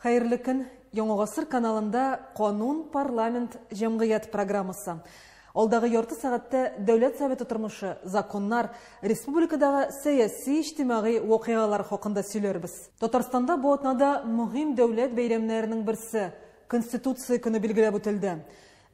Хәерле көн! Яңа гасыр каналында Канун, парламент, җәмгыять программасы. Алдагы ярты сәгатьтә Дәүләт Советы тормышы, законнар, республикадагы сәяси, иҗтимагый вакыйгалар хакында сөйләрбез. Татарстанда бу атнада мөһим дәүләт бәйрәмнәренең берсе, Конституция көне билгеләп үтелде.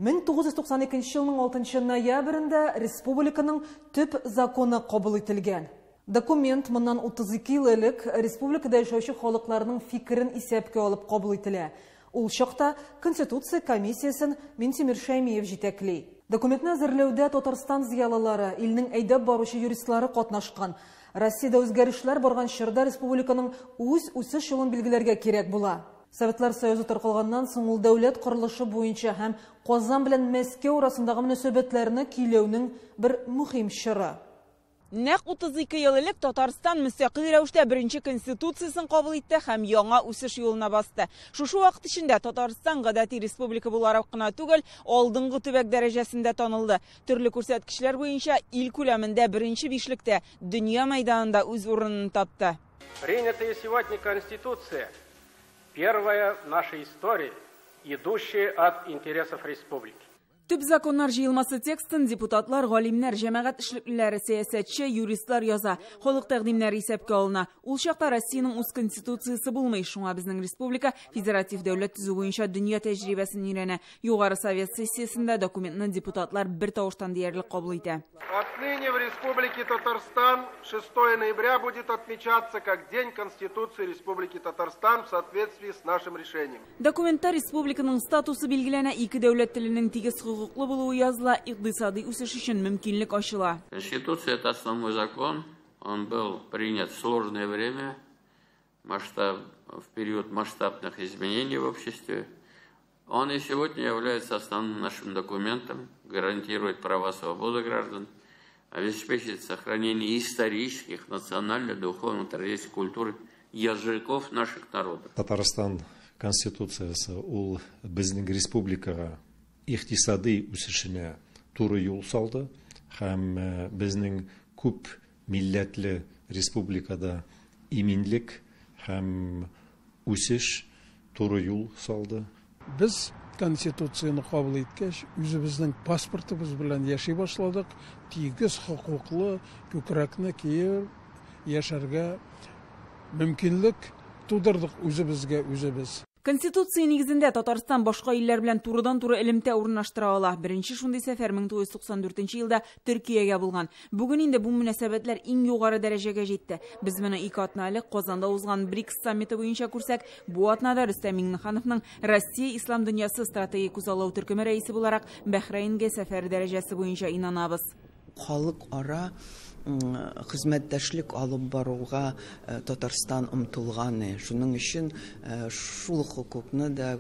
1992 елның 6 ноябрендә республиканың төп законы кабул ителгән. Документ моннан 32 ел элек республикада яшәүче халыкларның фикерен исәпкә алып кабул ителә. Ул чакта Конституция комиссиясен Минтимер Шәймиев җитәкли. Документны әзерләүдә Татарстан зыялылары, илнең әйдәп баручы юристлары катнашкан. Россиядә үзгәрешләр барган чорда республиканың үз үсеш юлын билгеләргә кирәк була. Советлар Союзы таркалганнан соң ул дәүләт корылышы буенча һәм Казан белән Мәскәү арасындагы мөнәсәбәтләрне көйләүнең бер мөһим чоры. Нәкъ 32 ел элек Татарстан мөстәкыйль рәвештә беренче Конституциясен кабул итте һәм яңа үсеш юлына басты. Шушы вакыт эчендә Татарстан гадәти республика буларак кына түгел, алдынгы төбәк дәрәҗәсендә танылды. Төрле күрсәткечләр буенча ил күләмендә беренче бишлектә, дөнья мәйданында үз урынын тапты. Принятая сегодня Конституция первая в нашей истории, идущая от интересов республики. Төп законнар җыелмасы текстын депутатлар, галимнәр, җәмәгать эшлеклеләре, сәясәтче, юристлар яза. Халык тәкъдимнәре исәпкә алына. Ул чакта Россиянең үз конституциясе булмый. Шуңа безнең республика федератив дәүләт төзү буенча дөнья тәҗрибәсен өйрәнә. Югары Совет сессиясендә документны депутатлар бер тавыштан диярлек кабул итә. Отныне в Республике Татарстан 6 ноября будет отмечаться как День Конституции Республики Татарстан в соответствии с нашим решением. Документта республиканың статусы билгеләнә, ике дәүләт теленең тигез хокуклы булуы языла, икътисади үсеш өчен мөмкинлек ачыла. Конституция – это основной закон. Он был принят в сложное время, в период масштабных изменений в обществе. Он и сегодня является основным нашим документом, гарантирует права и свободы граждан, обеспечит сохранение исторических, национальных, духовных традиций, культуры, языков наших народов. Татарстан Конституциясе ул безнең республикага икътисади үсешенә туры юл салды һәм безнең күп милләтле республикада иминлек һәм үсеш туры юл салды. Без Конституцияне кабул иткәч, үзебезнең паспортыбыз белән яши башладык. Тигез хокуклы күкрәкне киеп яшәргә мөмкинлек тудырдык үзебезгә үзебез. Конституция нигезендә Татарстан башка илләр белән турыдан-туры элемтә урнаштыра ала. Беренче шундый сәфәр 1994 елда Төркиягә булган. Бүген инде бу мөнәсәбәтләр иң югары дәрәҗәгә җитте. Без моны ике атна элек Казанда узган БРИКС саммиты буенча күрсәк, бу атнада Рөстәм Миңнехановның Россия Ислам дөньясы стратегик күзаллау төркеме рәисе буларак Бәхрәйнгә сәфәре дәрәҗәсе буенча инанабыз. Халыкара хезмәттәшлек алып баруга Татарстан омтылган. Шуның өчен шул хокукны да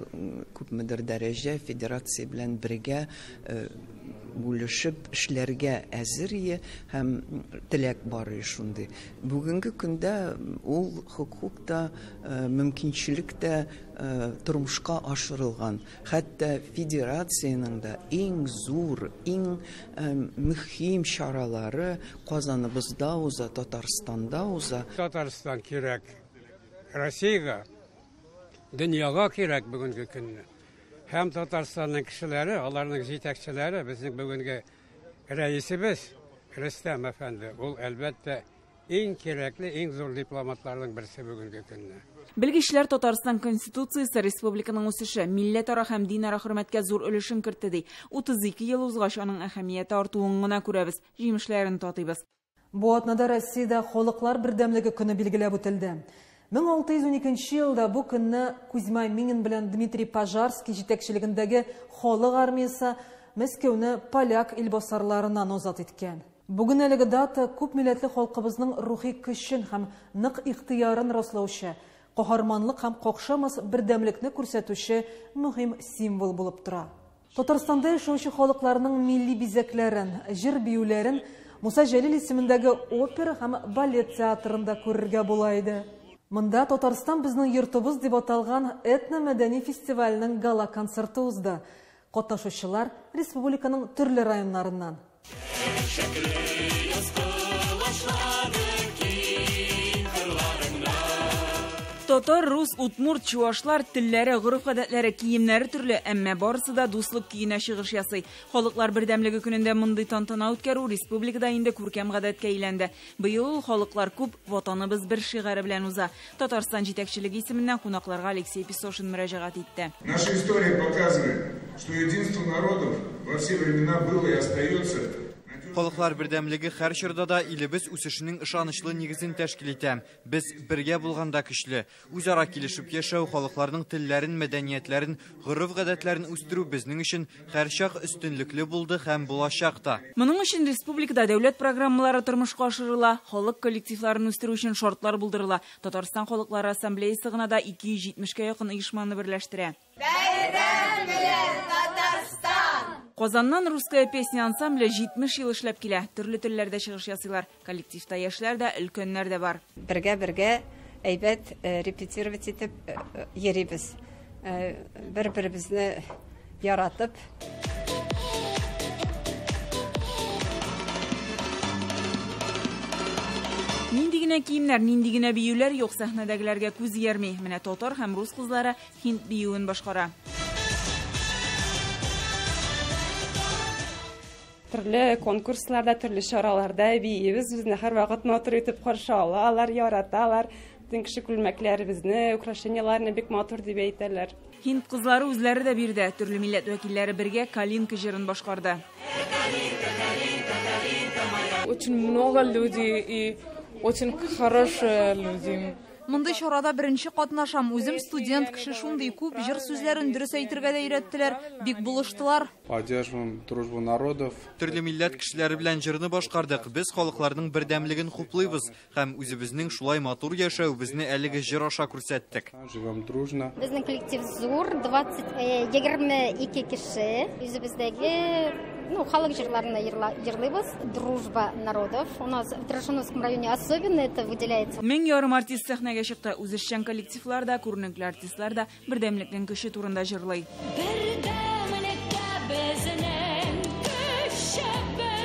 күпмедер дәрәҗә федерация белән бергә бүлешеп эшләргә әзер һәм теләк бар шундый. Бүгенге көндә ул хокук та, мөмкинчелек тә тормышка ашырылган. Хәтта федерациянең дә иң зур, иң мөһим чаралары Казаныбызда уза, Татарстанда уза. Татарстан кирәк Россиягә, дөньяга кирәк бүгенге көнне. Һәм Татарстанның кешеләре, аларның җитәкчеләре, безнең бүгенге рәисебез Рөстәм әфәнде, ул әлбәттә иң кирәкле, иң зур дипломатларның берсе бүгенге көнне. Белгечләр Татарстан Конституциясе республиканың үсеше, милләтара һәм динара хөрмәткә зур өлешен кертте ди. 32 ел узгач аның әһәмияте артуын гына күрәбез, җимешләрен татыйбыз. Бу атнада Россиядә халыклар бердәмлеге көне билгеләп үтелде. 1612 елда бу көнне Кузьма Минин белән Дмитрий Пожарский җитәкчелегендәге халык армиясе Мәскәүне поляк илбасарларыннан азат иткән. Бүген әлеге дата күп милләтле халкыбызның рухи көчен һәм нык ихтыярын раслаучы, каһарманлык һәм какшамас бердәмлекне күрсәтүче мөһим символ булып тора. Татарстанда яшәүче халыкларның милли бизәкләрен, җыр-биюләрен Муса Җәлил исемендәге опера һәм балет театрында күрергә була иде. Монда Татарстан безнең йортыбыз дип аталган этно-мәдәни фестивальнең гала-концерты узды. Катнашучылар республиканың төрле районнарыннан. Татар, рус, удмурт, чуашлар телләре, гореф-гадәтләре, киемнәре төрле, әмма барысы да дуслык көенә чыгыш ясый. Халыклар бердәмлеге көнендә мондый тантана үткәрү республикада инде күркәм гадәткә әйләнде. Быел ул халыклар күп, ватаныбыз бер шигаре белән уза. Татарстан җитәкчелеге исеменнән кунакларга Алексей Песошин мөрәҗәгать итте. Наша история показывает, что единство народов во все времена было и остается. Халыклар бердәмлеге һәр чорда да илебез үсешенең ышанычлы нигезен тәшкил итә. Без бергә булганда көчле. Үзара килешеп яшәү, халыкларның телләрен, мәдәниятләрен, гореф-гадәтләрен үстерү безнең өчен һәрчак өстенлекле булды һәм булачак та. Моның өчен республикада дәүләт программалары тормышка ашырыла, халык коллективларын үстерү өчен шартлар булдырыла. Татарстан халыклары ассамблеясы гына да 270-кә якын оешманы берләштерә. Бәйрәм белән, Татарстан! Казаннан «Русская песня» ансамбле 70 ел эшләп килә. Төрле телләрдә чыгыш ясыйлар. Коллективта яшьләр дә, өлкәннәр дә бар. Бергә-бергә әйбәт репетировать итеп йөрибез. Бер-беребезне яратып. Нинди генә киемнәр, нинди генә биюләр юк, сәхнәдәгеләргә күз иярми. Менә татар һәм рус кызлары һинд биюен башкара. Төрле конкурсларда, төрле чараларда биибез, безне һәрвакыт матур итеп каршы алалар, яраталар. Бөтен кеше күлмәкләребезне, украшенияларны бик матур дип әйтәләр. Һинд кызлары үзләре дә биредә. Төрле милләт вәкилләре бергә Калинка җырын башкарды. Очень много людей и очень хорошие люди. Мондый чарада беренче катнашам. Үзем студент кеше, шундый күп җыр сүзләрен дөрес әйтергә дә өйрәттеләр, бик булыштылар. Поддерживаем дружбу народов. Төрле милләт кешеләре белән җырны башкардык. Без халыкларның бердәмлеген хуплыйбыз һәм үзебезнең шулай матур яшәвебезне әлеге җыр аша күрсәттек. Живем дружно. Безнең коллектив зур, 22 кеше. Үзебездәге халык җырларны җырлыйбыз. Дружба народов. У нас в Трашуновском районе особенно это выделяется. 1500 артист сәхнәгә чыкты. Үзешчән коллективлар да, күренекле артистлар да бердәмлекнең көче турында җырлый. Бердәмлеккә безнең көчебез.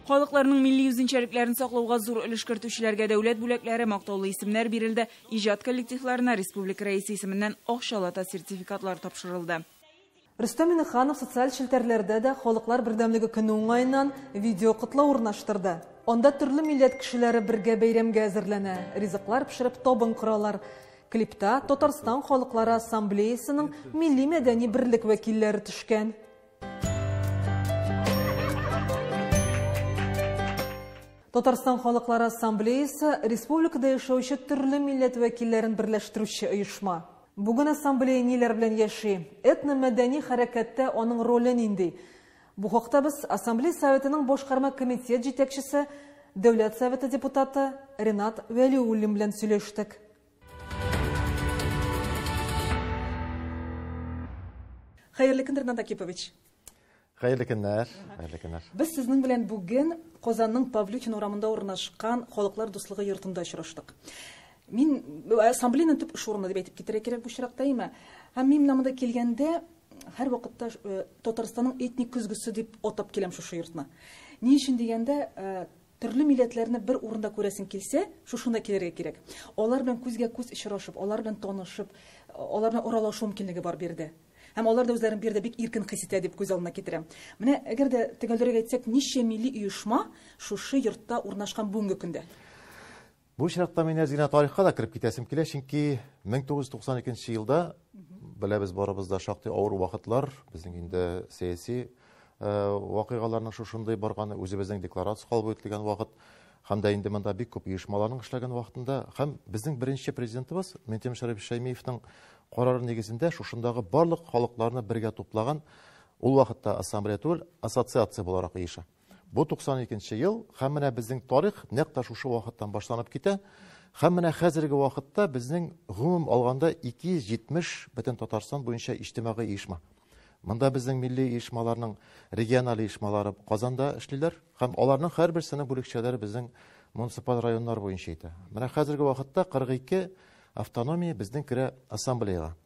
Халыкларның милли үзенчәлекләрен саклауга зур өлеш кертүчеләргә дәүләт бүләкләре, мактаулы исемнәр бирелде. Иҗат коллективларына республика рәисе исеменнән акчалата сертификатлар тапшырылды. Рөстәм Миңнеханов социаль челтәрләрдә дә халыклар бердәмлеге көне уңаеннан видео котлау урнаштырды. Анда төрле милләт кешеләре бергә бәйрәмгә әзерләнә, ризыклар пешереп табын коралар. Клипта Татарстан халыклары ассамблеясының милли мәдәни берлек вәкилләре төшкән. Татарстан халыклары ассамблеясы республикада яшәүче төрле милләт вәкилләрен берләштерүче оешма. Бүген ассамблея ниләр белән яши? Этномәдәни хәрәкәттә аның роле нинди? Бу хакта без Ассамблея Советының башкарма комитет җитәкчесе, Дәүләт Советы депутаты Ренат Вәлиуллин белән сөйләштек. Хәерле көн, Ренат Акипович. Хәерле көннәр, хәерле көннәр. Без сезнең белән бүген Казанның Павлюхин урамында урнашкан Халыклар дуслыгы йортында очраштык. Мин ассамблеяның төп эш урыны дип әйтеп китерә кирәк бу очракта, әйме? Һәм мин менә монда килгәндә һәр вакытта Татарстанның этник көзгесе дип атап киләм шушы йортны. Ни өчен дигәндә, төрле милләтләрне бер урында күрәсең килсә, шушында килергә кирәк. Алар белән күзгә күз очрашып, алар белән танышып, алар белән аралашу мөмкинлеге бар биредә. Һәм алар да үзләрен биредә бик иркен хис итә дип күз алдына китерәм. Менә әгәр дә төгәлрәк әйтсәк, ничә милли оешма шушы йортта урнашкан бүгенге көндә? Бу очракта мин әз генә тарихка да кереп китәсем килә, чөнки 1992 елда беләбез барыбыз да шактый авыр вакытлар, безнең инде сәяси вакыйгаларның шушындый барганы, үзебезнең декларация кабул ителгән вакыт, һәм дә инде монда бик күп оешмаларның эшләгән вакытында, һәм безнең беренче президентыбыз Минтимер Шәрипович Шәймиевның карары нигезендә шушындагы барлык халыкларны бергә туплаган, ул вакытта ассамблея түгел, ассоциация буларак оеша. Бу 92 ел, һәм менә безнең тарих нәкъ тә шушы вакыттан башланып китә. Һәм менә хәзерге вакытта безнең гомум алганда 270 бөтен Татарстан буенча иҗтимагый оешма. Монда безнең милли оешмаларның региональ оешмалары Казанда эшлиләр, һәм аларның һәрберсенең бүлекчәләре безнең муниципаль районнар буенча итә. Менә хәзерге вакытта 42 автономия безнең керә ассамблеяга.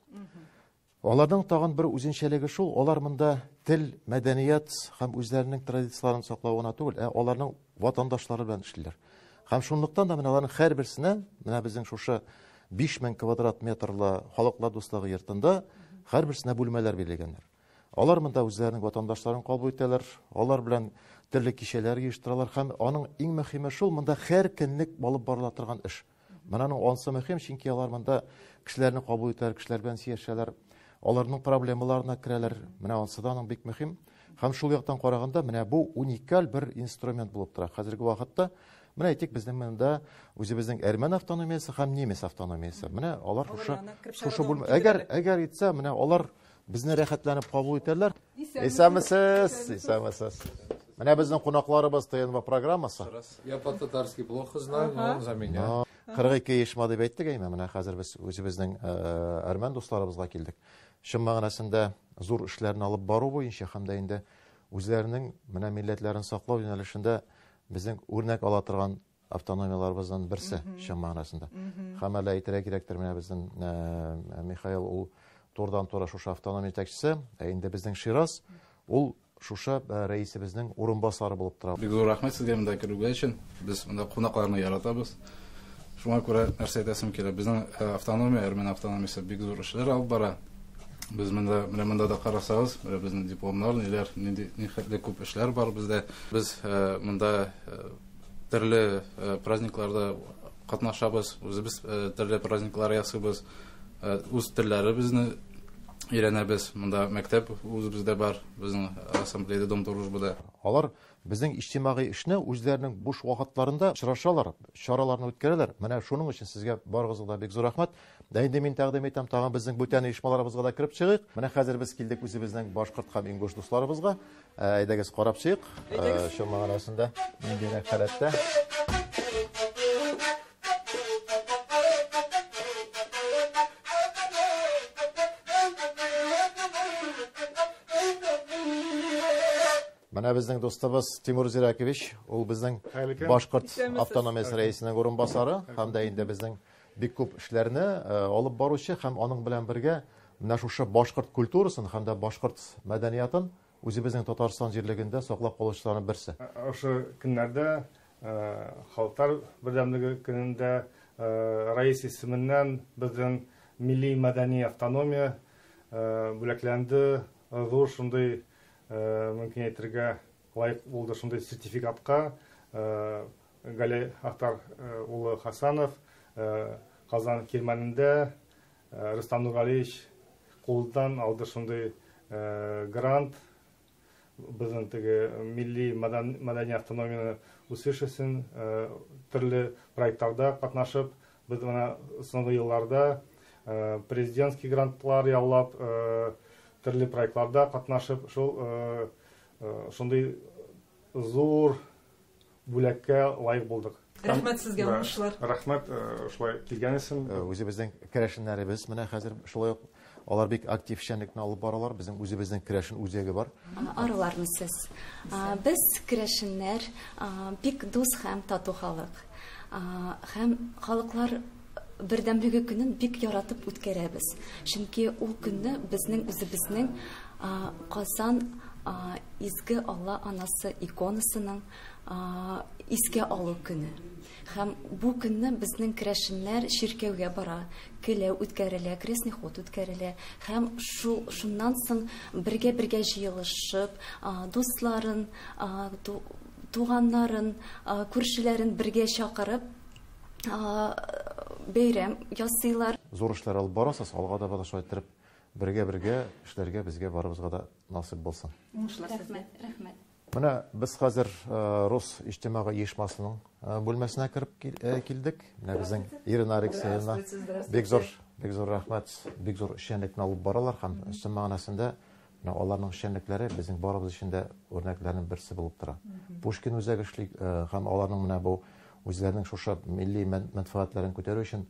Аларның тагын бер үзенчәлеге шул, алар монда тел, мәдәният һәм үзләренең традицияләрен саклау гына түгел, ә аларның ватандашлары белән эшлиләр. Һәм шунлыктан да менә аларның һәрберсенә, менә безнең шушы 5000 квадрат метрлы Халыклар дуслыгы йортында һәрберсенә бүлмәләр бирелгәннәр. Алар монда үзләренең ватандашларын кабул итәләр, алар белән төрле кичәләр оештыралар һәм аның иң мөһиме шул, монда һәр көнлек алып барыла торган эш. Менә аның ансы мөһим, чөнки алар монда кешеләрне кабул итәләр, кешеләр белән сөйләшәләр, аларның проблемаларына керәләр. Менә ансы да аның бик мөһим. Һәм шул яктан караганда, менә бу уникаль бер инструмент булып тора. Хәзерге вакытта, менә әйтик, безнең монда үзебезнең әрмән автономиясе һәм немец автономиясе. Менә алар шушы бүлмә. Әгәр итсә, менә алар безне рәхәтләнеп кабул итәләр. Исәнмесез, исәнмесез. Менә безнең кунакларыбыз ТНВ программасы. Я по-татарски плохо знаю, но он за меня. 42 оешма дип әйттек, әйме, менә хәзер без үзебезнең әрмән дусларыбызга килдек. Чын мәгънәсендә зур эшләрне алып бару буенча һәм дә инде үзләренең менә милләтләрен саклау юнәлешендә безнең үрнәк ала торган автономияларыбыздан берсе чын мәгънәсендә. Һәм әле әйтергә кирәктер, менә безнең Михаил ул турыдан-туры шушы автономия җитәкчесе, ә инде безнең Шираз ул шушы рәисебезнең урынбасары булып тора. Бик зур рәхмәт сезгә монда керүгә өчен. Без монда кунакларны яратабыз. Шуңа күрә нәрсә әйтәсем килә, безнең автономия, әрмән автономиясе бик зур эшләр алып бара. Без монда, менә монда да карасагыз, менә безнең дипломнар, ниләр, нинди, нихәтле күп эшләр бар бездә. Без монда төрле праздникларда катнашабыз, үзебез төрле праздниклар ясыйбыз, үз телләребезне өйрәнәбез. Монда мәктәп үзебездә бар, безнең ассамблеяда, Дом дружбыда. Алар безнең иҗтимагый эшне үзләренең буш вакытларында очрашалар, чараларны үткәрәләр. Менә шуның өчен сезгә барыгызга да бик зур рәхмәт. Ә инде мин тәкъдим итәм, тагын безнең бүтән оешмаларыбызга да кереп чыгыйк. Менә хәзер без килдек үзебезнең башкорт һәм ингуш дусларыбызга. Әйдәгез карап чыгыйк. Чын мәгънәсендә ниндирәк халәттә. Менә безнең дустыбыз Тимур Зиракович, ул безнең башкорт автономиясе рәисенең урынбасары һәм дә инде безнең бик күп эшләрне алып баручы һәм аның белән бергә менә шушы башкорт культурасын һәм дә башкорт мәдәниятын үзебезнең Татарстан җирлегендә саклап калучыларның берсе. Ошо көннәрдә Халыклар бердәмлеге көнендә рәис исеменнән безнең милли мәдәни автономия бүләкләнде. Зур шундый мөмкин әйтергә лаек булды шундый сертификатка. Гали Ахтар улы Хасанов Казан кирмәнендә Рөстәм Нургалиевич кулдан алды шундый грант. Безнең теге милли мәдәни автономияне үсеш өчен төрле проектларда катнашып, без менә соңгы елларда президентский грантлар яулап, төрле проектларда катнашып, шул шундый зур бүләккә лаек булдык. Рәхмәт сезгә, уңышлар. Рәхмәт, шулай килгән өчен. Үзебезнең керәшеннәребез менә хәзер шулай ук алар бик актив эшчәнлекне алып баралар. Безнең үзебезнең керәшен үзәге бар. Аралармы сез? Без керәшеннәр бик дус һәм тату халык. Һәм халыклар бердәмлеге көнен бик яратып үткәрәбез. Чөнки ул көнне безнең үзебезнең Казан Изге Алла Анасы иконасының искә алу көне. Һәм бу көнне безнең керәшеннәр чиркәүгә бара, келәү үткәрелә, крестный ход үткәрелә. Һәм шуннан соң бергә-бергә җыелышып, дусларын, туганнарын, күршеләрен бергә чакырып, бәйрәм ясыйлар. Зур эшләр алып барасыз, алга таба да шулай иттереп бергә-бергә эшләргә безгә барыбызга да насыйп булсын. Уңышлар сезгә. Рәхмәт, рәхмәт. Менә без хәзер Рус иҗтимагый оешмасының бүлмәсенә кереп килдек. Менә безнең Ирина Алексеевна бик зур, бик зур рәхмәт, бик зур эшчәнлекне алып баралар һәм чын мәгънәсендә менә аларның эшчәнлекләре безнең барыбыз өчен дә үрнәкләрнең берсе булып тора. Пушкин үзәге эшли һәм аларның менә бу үзләренең шушы милли мәнфәгатьләрен күтәрү өчен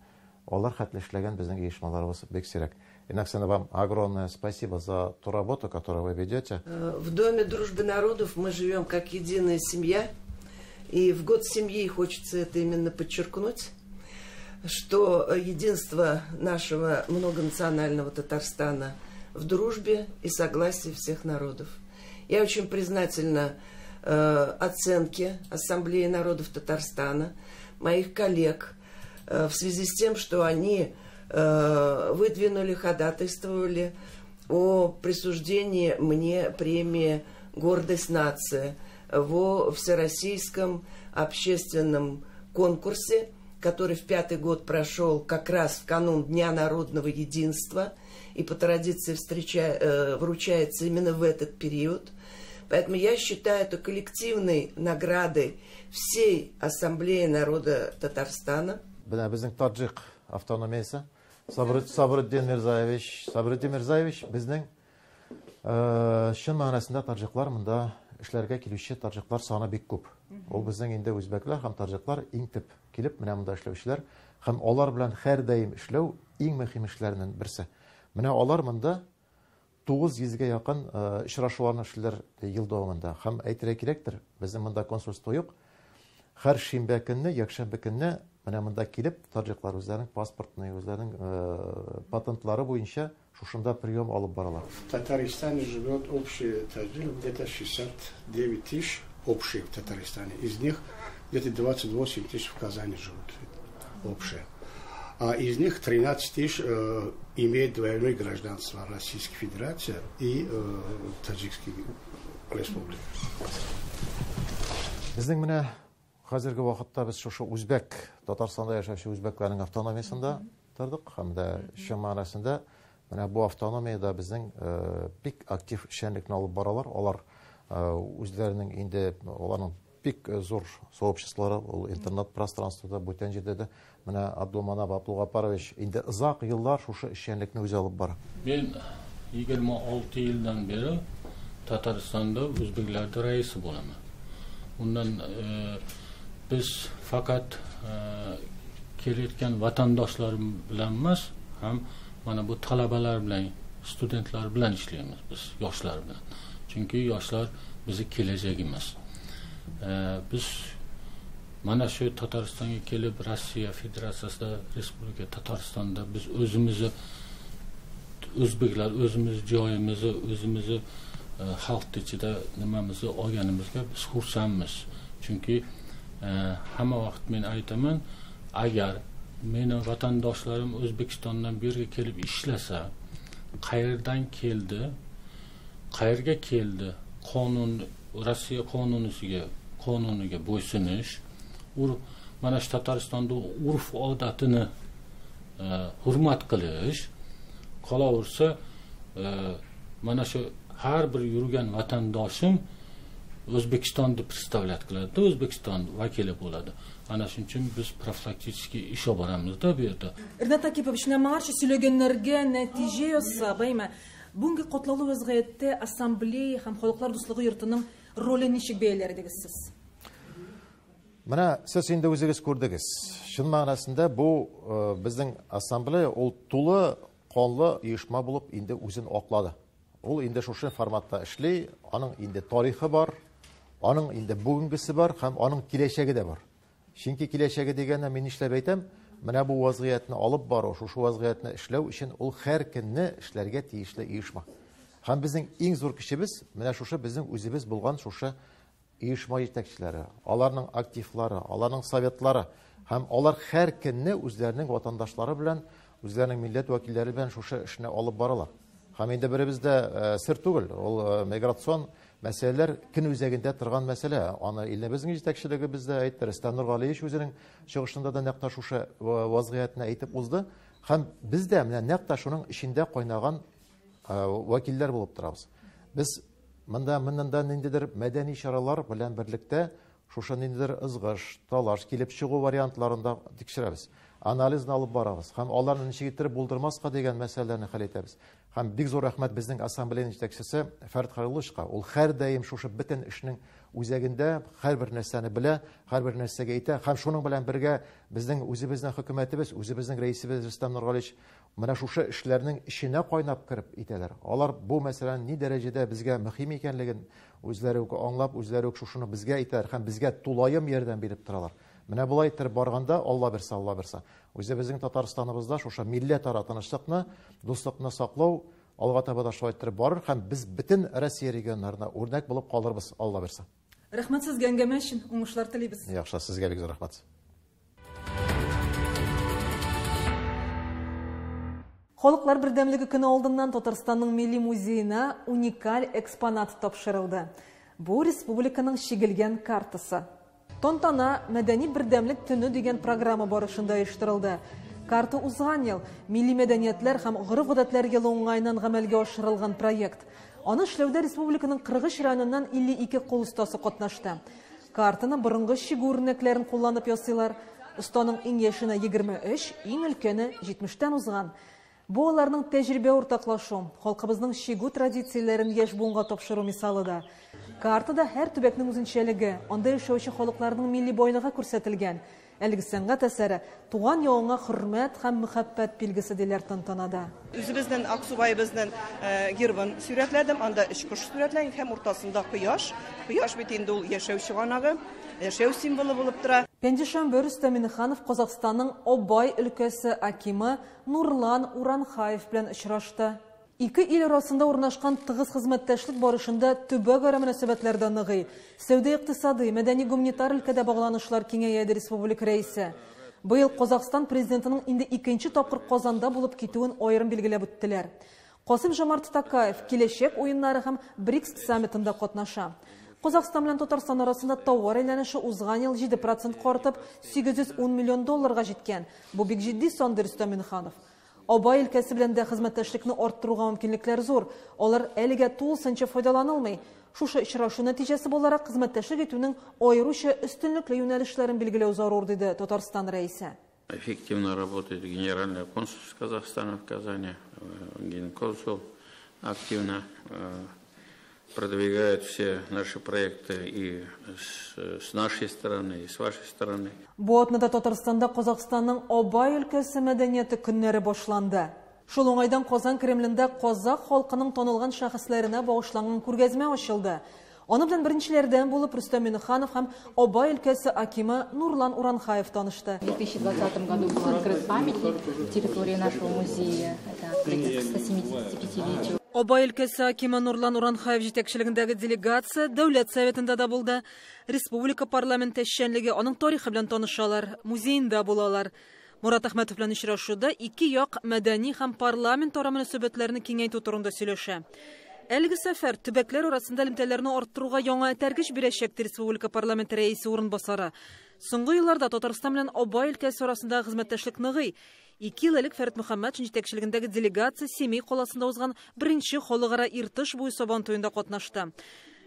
алар хәтле эшләгән безнең оешмаларыбыз бик сирәк. Ирина Александровна, вам огромное спасибо за ту работу, которую вы ведете. В Доме дружбы народов мы живем как единая семья. И в год семьи хочется это именно подчеркнуть, что единство нашего многонационального Татарстана в дружбе и согласии всех народов. Я очень признательна оценке Ассамблеи народов Татарстана, моих коллег, в связи с тем, что они выдвинули, ходатайствовали о присуждении мне премии «Гордость нации» во всероссийском общественном конкурсе, который в 5-й год прошел как раз в канун Дня народного единства и по традиции вручается именно в этот период. Поэтому я считаю это коллективной наградой всей Ассамблеи народа Татарстана. Менә безнең таджик автономиясе Сабруддин Мирзаевич. Сабруддин Мирзаевич безнең чын мәгънәсендә таджиклар монда эшләргә килүче таджиклар саны бик күп. Ул безнең инде үзбәкләр һәм таджиклар иң төп килеп менә монда эшләүчеләр һәм алар белән һәрдаим эшләү иң мөһим эшләрнең берсе. Менә алар монда 900-гә якын очрашуларны эшлиләр ел дәвамында. Һәм әйтергә кирәктер, безнең монда консульство юк. Һәр шимбә көнне, якшәмбе көнне менә монда килеп таджиклар үзләренең паспортны, үзләренең патентлары буенча шушында прием алып баралар. В Татарстане живет общий таджик где-то 69 тысяч общий в Татарстане. Из них где-то 28 тысяч в Казани живут общие. А из них 13 тысяч имеет двойное гражданство Российской Федерации и Таджикской Республики. Безнең менә хәзерге вакытта без шушы үзбәк, Татарстанда яшәүче үзбәкләрнең автономиясендә тордык һәм дә чын мәгънәсендә менә бу автономиядә безнең бик актив эшчәнлекне алып баралар. Алар үзләренең инде аларның бик зур сообществолары, ул интернет пространствода, бүтән җирдә дә менә Абдулманап Абдулгапарович инде озак еллар шушы эшчәнлекне үзе алып бара. Мин 26 елдан бери Татарстанда үзбәкләрдә рәисе буламын. Ундан biz faqat kelayotgan vatandoshlar bilan emas, ham mana bu talabalar bilan, studentlar bilan ishlaymiz biz, yoshlar bilan. Chunki yoshlar bizi kelajagimiz. Biz mana shu Tataristonga kelib, Rossiya Federatsiyasida, Respublika Tataristonda biz o'zimizni o'zbeklar o'zimiz joyimizni, o'zimizni xalq ichida nimamizni olganimizga biz xursandmiz. Chunki hamma vaqt men aytaman, agar meni vatandoshlarim O'zbekistondan bu yerga kelib ishlasa, qayerdan keldi, qayerga keldi, qonun, Rossiya qonuniga bo'ysunish, mana shu Tataristonda urf odatini hurmat qilish, qolaversa mana shu har bir yurgan vatandoshim O'zbekistonni представлять qiladi, O'zbekiston vakili bo'ladi. Ana shuning uchun biz profilaktik ish olib boramizda bu yerda. Ринат Акипович, менә моңарчы сөйләгәннәргә нәтиҗә ясап, әйме, бүгенге катлаулы вазгыятьтә ассамблея һәм халыклар дуслыгы йортының ролен ничек бәяләр идегез сез? Менә сез инде үзегез күрдегез. Чын мәгънәсендә бу безнең ассамблея ул тулы канлы оешма булып инде үзен аклады. Ул инде шушы форматта эшли, аның инде тарихы бар, аның инде бүгенгесе бар һәм аның киләчәге дә бар. Чөнки киләчәге дигәндә мин нишләп әйтәм, менә бу вазгыятьне алып бару, шушы вазгыятьне эшләү өчен ул һәр көнне эшләргә тиешле оешма. Һәм безнең иң зур көчебез менә шушы безнең үзебез булган шушы оешма җитәкчеләре, аларның активлары, аларның советлары һәм алар һәр көнне үзләренең ватандашлары белән, үзләренең милләт вәкилләре белән шушы эшне алып баралар. Һәм инде беребездә сер түгел, ул миграцион мәсьәләләр көн үзәгендә торган мәсьәлә. Аны илебезнең җитәкчелеге бездә әйтте, Рөстәм Нургалиевич үзенең чыгышында да нәкъ шушы вазгыятьне әйтеп узды. Һәм без дә менә нәкъ шуның эчендә кайнаган вәкилләр булып торабыз. Без монда моннан ниндидер мәдәни чаралар белән берлектә шушы ниндидер ызгыш, талаш килеп чыгу вариантларын да тикшерәбез. Анализны алып барабыз һәм аларны ничек итеп булдырмаска дигән мәсьәләләрне хәл итәбез. Һәм бик зур рәхмәт безнең ассамблеяның җитәкчесе Фәрит Хәлиловичка. Ул һәрдаим шушы бөтен эшнең үзәгендә һәрбер нәрсәне белә, һәрбер нәрсәгә әйтә һәм шуның белән бергә безнең үзебезнең хөкүмәтебез, үзебезнең рәисебез Рөстәм Нургалиевич менә шушы эшләрнең эченә кайнап кереп итәләр. Алар бу мәсьәләнең ни дәрәҗәдә безгә мөһим икәнлеген үзләре үк аңлап, үзләре үк шушыны безгә әйтәләр һәм безгә тулаем ярдәм биреп торалар. Менә болай итеп барганда, Алла бирсә, Алла бирсә. Үзебезнең Татарстаныбызда шушы милләтара тынычлыкны, дуслыкны саклау алга таба да шулай итеп барыр һәм без бөтен Россия регионнарына үрнәк булып калырбыз, Алла бирсә. Рәхмәт сезгә әңгәмә өчен, уңышлар телибез. Яхшы, сезгә бик зур рәхмәт. Халыклар бердәмлеге көне алдыннан Татарстанның Милли музеена уникаль экспонат тапшырылды. Бу республиканың чигелгән картасы. Тантана Мәдәни бердәмлек төне дигән программа барышында оештырылды. Карта узган ел Милли мәдәниятләр һәм гореф-гадәтләр елы уңаеннан гамәлгә ашырылган проект. Аны эшләүдә республиканың 43 районыннан 52 кул остасы катнашты. Картаны борынгы чигү үрнәкләрен кулланып ясыйлар. Останың иң яшенә 23, иң өлкәне 70-тән узган. Бу аларның тәҗрибә уртаклашу, халкыбызның чигү традицияләрен яшь буынга тапшыру мисалы да. Картада һәр төбәкнең үзенчәлеге, анда яшәүче халыкларның милли байлыгы күрсәтелгән. Әлеге сәнгать әсәре туган ягыңа хөрмәт һәм мәхәббәт билгесе диләр тантанада. Үзебезнең Аксубаебызның гербын сурәтләдем. Анда өч кош сурәтләнгән һәм уртасында кояш. Кояш бит инде ул яшәү чыганагы, яшәү символы булып тора. Пәнҗешәмбе Рөстәм Миңнеханов Казахстанның Абай өлкәсе акимы Нурлан Уранхаев белән очрашты. Ике ил арасында урнашкан тыгыз хезмәттәшлек барышында төбәкара мөнәсәбәтләр дә ныгый. Сәүдә-икътисадый, мәдәни-гуманитар өлкәдә багланышлар киңәя, ди республика рәисе. Быел Казахстан президентының инде икенче тапкыр Казанда булып китүен аерым билгеләп үттеләр. Касым-Жомарт Токаев киләчәк уеннары һәм БРИКС саммитында катнаша. Казахстан белән Татарстан арасында товар әйләнеше узган ел 7% артып, 810 миллион долларга җиткән. Бу бик җитди сан, ди Рөстәм Миңнеханов. Абай өлкәсе белән дә хезмәттәшлекне арттыруга мөмкинлекләр зур. Алар әлегә тулысынча файдаланылмый. Шушы очрашу нәтиҗәсе буларак хезмәттәшлек итүнең аеруча өстенлекле юнәлешләрен билгеләү зарур, диде Татарстан рәисе. Эффективно работает Генеральное консульство Казахстана в Казани. Генконсул активно продвигает все наши проекты и с нашей стороны, и с вашей стороны. Бу атнада Татарстанда Казахстанның Абай өлкәсе мәдәнияте көннәре башланды. Шул уңайдан Казан Кремлендә казах халкының танылган шәхесләренә багышланган күргәзмә ачылды. Аны белән беренчеләрдән булып Рөстәм Миңнеханов һәм Абай өлкәсе акимы Нурлан Уранхаев танышты. В 2020 году был открыт памятник в территории нашего музея. Это открытие к 175-летию. Абай өлкәсе акимы Нурлан Уранхаев җитәкчелегендәге делегация Дәүләт Советында да булды. Республика парламенты эшчәнлеге, аның тарихы белән танышалар, музеенда булалар. Мурат Әхмәтов белән очрашуда ике як мәдәни һәм парламентара мөнәсәбәтләрне киңәйтү турында сөйләшә. Әлеге сәфәр төбәкләр арасында элемтәләрне арттыруга яңа этәргеч бирәчәк, ди республика парламенты рәисе урынбасары. Соңгы елларда Татарстан белән Абай өлкәсе арасындагы хезмәттәшлек ныгый. Ике ел элек Фәрит Мөхәммәтшин җитәкчелегендәге делегация Семей каласында узган беренче халыкара Иртыш буе Сабан туенда катнашты.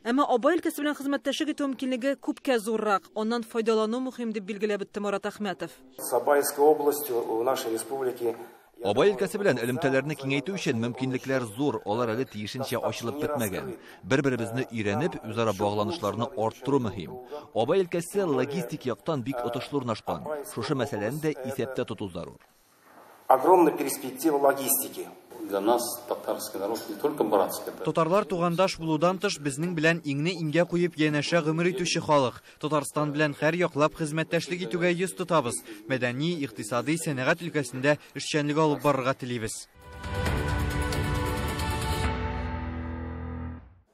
Әмма Абай өлкәсе белән хезмәттәшлек итү мөмкинлеге күпкә зуррак, аннан файдалану мөһим, дип билгеләп үтте Марат Әхмәтов. С Абайской областью в нашей республике Абай өлкәсе белән элемтәләрне киңәйтү өчен мөмкинлекләр зур, алар әле тиешенчә ачылып бетмәгән. Бер-беребезне өйрәнеп, үзара багланышларны арттыру мөһим. Абай өлкәсе логистик яктан бик отышлы урнашкан. Шушы мәсьәләне дә исәптә тоту зарур. Огромная перспектива логистики. Для нас татарский народ не только братский. Татарлар тугандаш булудан тыш безнең белән иңне иңгә куеп янәшә гомер итүче халык. Татарстан белән һәр яклап хезмәттәшлек итүгә йөз тотабыз. Мәдәни, икътисади, сәнәгать өлкәсендә эшчәнлек алып барырга телибез.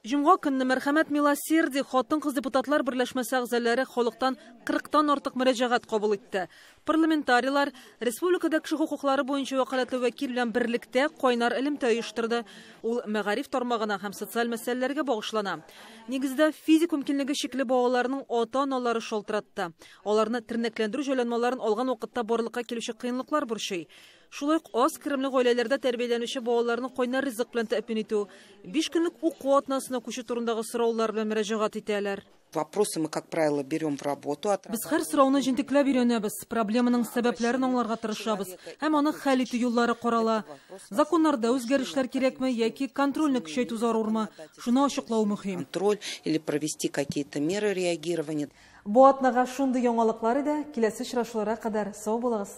Җомга көнне Мәрхәмәт Милосердие хатын-кыз депутатлар берләшмәсе әгъзалары халыктан 40-тан артык мөрәҗәгать кабул итте. Парламентарийлар республикада кеше хокуклары буенча вәкаләтле вәкил белән берлектә кайнар элемтә оештырды. Ул мәгариф тармагына һәм социаль мәсьәләләргә багышлана. Нигездә физик мөмкинлеге чикле балаларның ата-аналары шалтыратты. Аларны тернәкләндерү җайланмаларын алган вакытта барлыкка килүче кыенлыклар борчый. Шулай ук аз керемле гаиләләрдә тәрбияләнүче балаларны кайнар ризык белән тәэмин итү, 5 көнлек уку атнасына күчү турындагы сораулар белән мөрәҗәгать итәләр. Вопросы мы, как правило, берем в работу. Без һәр сорауны җентекләп өйрәнәбез, проблеманың сәбәпләрен аңларга тырышабыз һәм аны хәл итү юллары карала. Законнарда үзгәрешләр кирәкме яки контрольне көчәйтү зарурмы? Шуны ачыклау мөһим. Контроль или провести какие-то меры реагирования. Бу атнага шундый яңалыклар иде. Киләсе очрашуларга кадәр сау булыгыз.